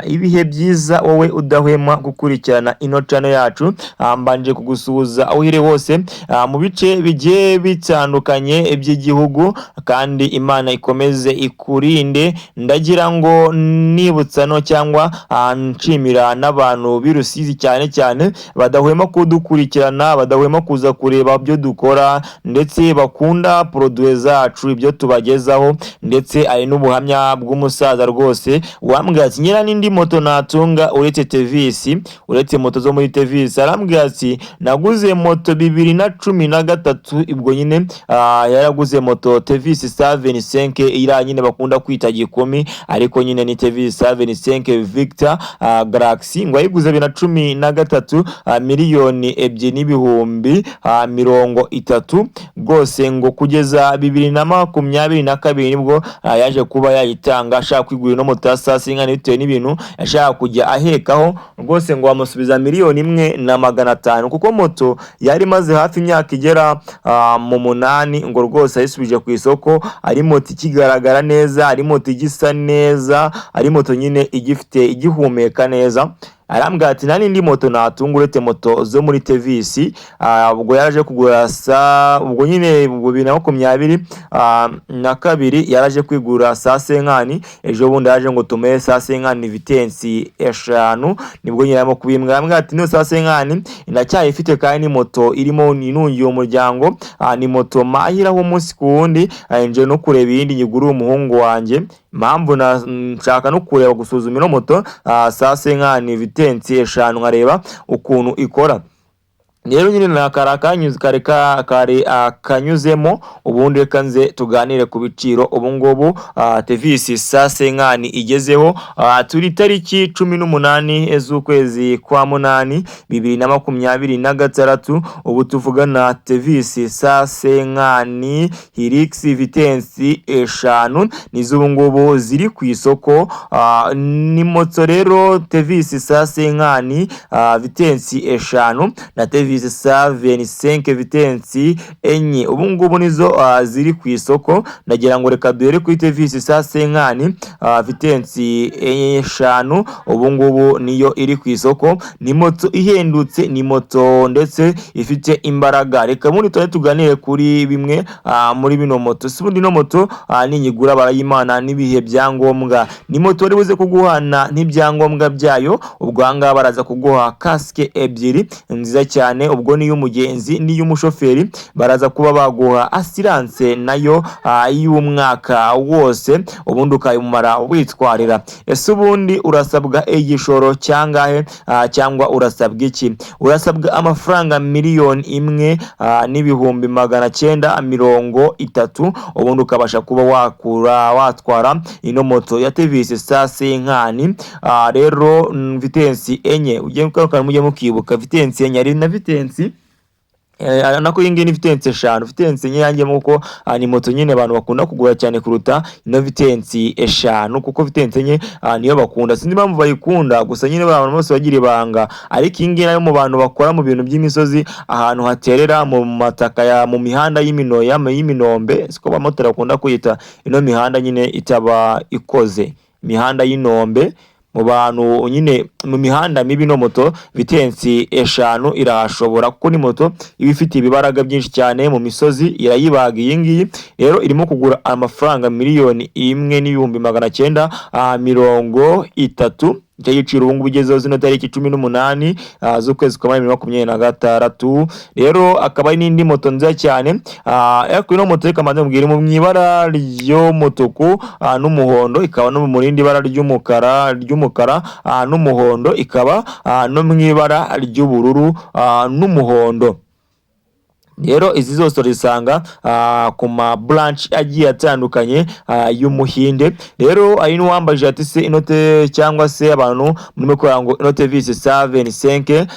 Ibihe byiza wowe udahwema gukurikirana ino channel yacu. Mbanje kugusuhuza aho uri hose, mu bice bigiye bitandukanye by'igihugu, kandi Imana ikomeze ikurinde. Ndagira ngo nibutsa no cyangwa nshimira n'abantu b'i Rusizi cyane cyane badahwema kudukurikirana, badahwema kuza kureba ibyo dukora, ndetse bakunda produits zacu, ibyo tubagezaho. Ndetse hari n'ubuhamya bw'umusaza rwose wambwira ati: "Nyira n'indi moto natunga uretse Tevisi, uretse moto zo muri Tevisi." Arambwira ati: "Naguze moto 2013." Ubwo nyine yaraguze moto Tevisi 75, iriya nyine bakunda kwita gikumi, ariko nyine ni Tevisi 75 Victor Galaxy. Ngo ayiguze 2013, 2 n'ibihumbi 30 rwose. Ngo kugeza 2022 nibwo yaje kuba yayitanga, ashaka kwigurira ino moto ya cent cinquante bitewe n'ibintu yashaka kujya ahekaho. Rwose ngo bamusubiza 1,500,000, kuko moto yari imaze hafi imyaka igera mu 8. Ngo rwose ayisubije ku isoko ari moto ikigaragara neza, ari moto igisa neza, ari moto nyine igifite igihumeka neza. Arambwira ati: "Nta n'indi moto natunga uretse moto zo muri Tevisi." Ubwo yaraje kugura sa, ubwo nyine ubwo 2022 yaraje kwigura cent cinquante. Ejo bundi yaje ngo tumuhe cent cinquante vitesse 5, nibwo nyine arimo kubimbwira. Arambwira ati: "Niyo cent cinquante ndacyayifite, kandi ni moto irimo intungiye umuryango, ni moto mahiraho umunsi ku wundi. Nje no kureba iyindi nyigurira umuhungu wanjye. Impamvu nshaka no kureba gusuzuma ino moto cent cinquante vitesse 5, nkareba ukuntu ikora." Rero nyine ni akari akanyuze kare kare akanyuzemo. Ubundi reka nze tuganire ku biciro ubu ngubu Tevisi cent cinquante igezeho. Turi tariki 18 z'ukwezi kwa munani 2026. Ubu tuvugana Tevisi cent cinquante Hilux vitesse 5 nizo ubu ngubu ziri ku isoko. Ni moto rero Tevisi cent cinquante vitesse 5 na Tevisi cent 25 vitesse 4, ubu ngubu nizo ziri ku isoko. Ndagira ngo reka duhere kuri Tevisi cent cinquante vitesse 5. Ubu ngubu niyo iri ku isoko. Ni moto ihendutse, ni moto ndetse ifite imbaraga. Reka muri tuba tuganire kuri bimwe muri bino moto. Si ubundi ino moto ninyigura barayimana n'ibihe byangombwa? Ni moto bari buze kuguhana n'ibyangombwa byayo. Ubwo aha ngaha baraza kuguha kasike ebyiri nziza cyane, ubwo n'iy'umugenzi n'iy'umushoferi. Baraza kuba baguha assurance nayo y'umwaka wose, ubundi ukayimara witwarira. Ese ubundi urasabwa igishoro cyangahe, cyangwa urasabwa iki? Urasabwa amafaranga 1,930,000, ubundi ukabasha kuba wakura watwara ino moto ya Tevisi cent cinquante rero vitesse 4. Ugiye mujye mukibuka vitesse 4, ari na vitesse nako iyi ngiyi ni vitesse 5, vitesse 4 yanjye, kuko ni moto nyine abantu bakunda kugura cyane kuruta ino vitesse 5, kuko vitesse 4 niyo bakunda. Sinzi impamvu bayikunda, gusa nyine abantu bose bagira ibanga. Ariko iyi ngiyi nayo mu bantu bakora mu bintu by'imisozi, ahantu haterera mu mataka ya mu mihanda y'iminoya, y'iminombe, siko abamotari bakunda kuyita ino mihanda nyine itaba ikoze, imihanda y'inombe. Mu bantu nyine mu mihanda mibi, no moto vitesse 5 irahashobora, kuko ni moto iba ifite ibibaraga byinshi cyane, mu misozi irayibaga. Iyi ngiyi rero irimo kugura amafaranga 1,930,000. Icyo giciro ubu ngubu ugezeho zino tariki 18 z'ukwezi kwa 2026. Rero akaba ari n'indi moto nziza cyane. Ariko ino moto reka mbanze mubwire, mu ibara ry'umutuku n'umuhondo, ikaba no mu rindi bara ry'umukara n'umuhondo, ikaba no mu ibara ry'ubururu n'umuhondo. Rero izi zose urizisanga ku ma branch agiye atandukanye y'Umuhinde. Rero hari n'uwambajije ati: "Se inote, cyangwa se abantu murimo kubera ngo ino Tevisi cent 25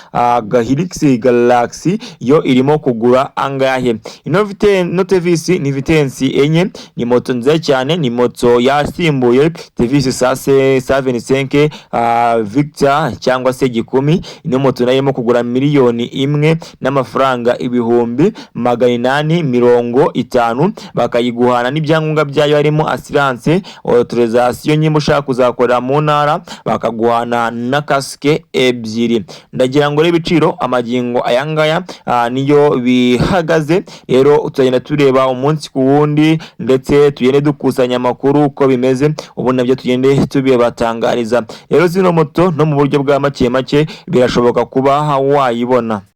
Gahilix Galaxy yo irimo kugura angahe?" Ino Tevisi ni vitesse 4, ni moto nziza cyane, ni moto yasimbuye Tevisi cent 25 Victor cyangwa se Gikumi. Ino moto nayo irimo kugura 1,000,000 n'amafaranga ibihumbi 850,000, bakayiguhana n'ibyangombwa byayo harimo assurance, autorisation nyimba ushaka kuzakorera mu ntara, bakaguhana na kasike ebyiri. Ndagira ngo rero ibiciro amagingo aya ngaya niyo bihagaze. Rero tugenda tureba umunsi ku wundi, ndetse tugende dukusanya amakuru uko bimeze, ubu nabyo tugende tubibatangariza. Rero zino moto no mu buryo bwa make make birashoboka kuba wayibona.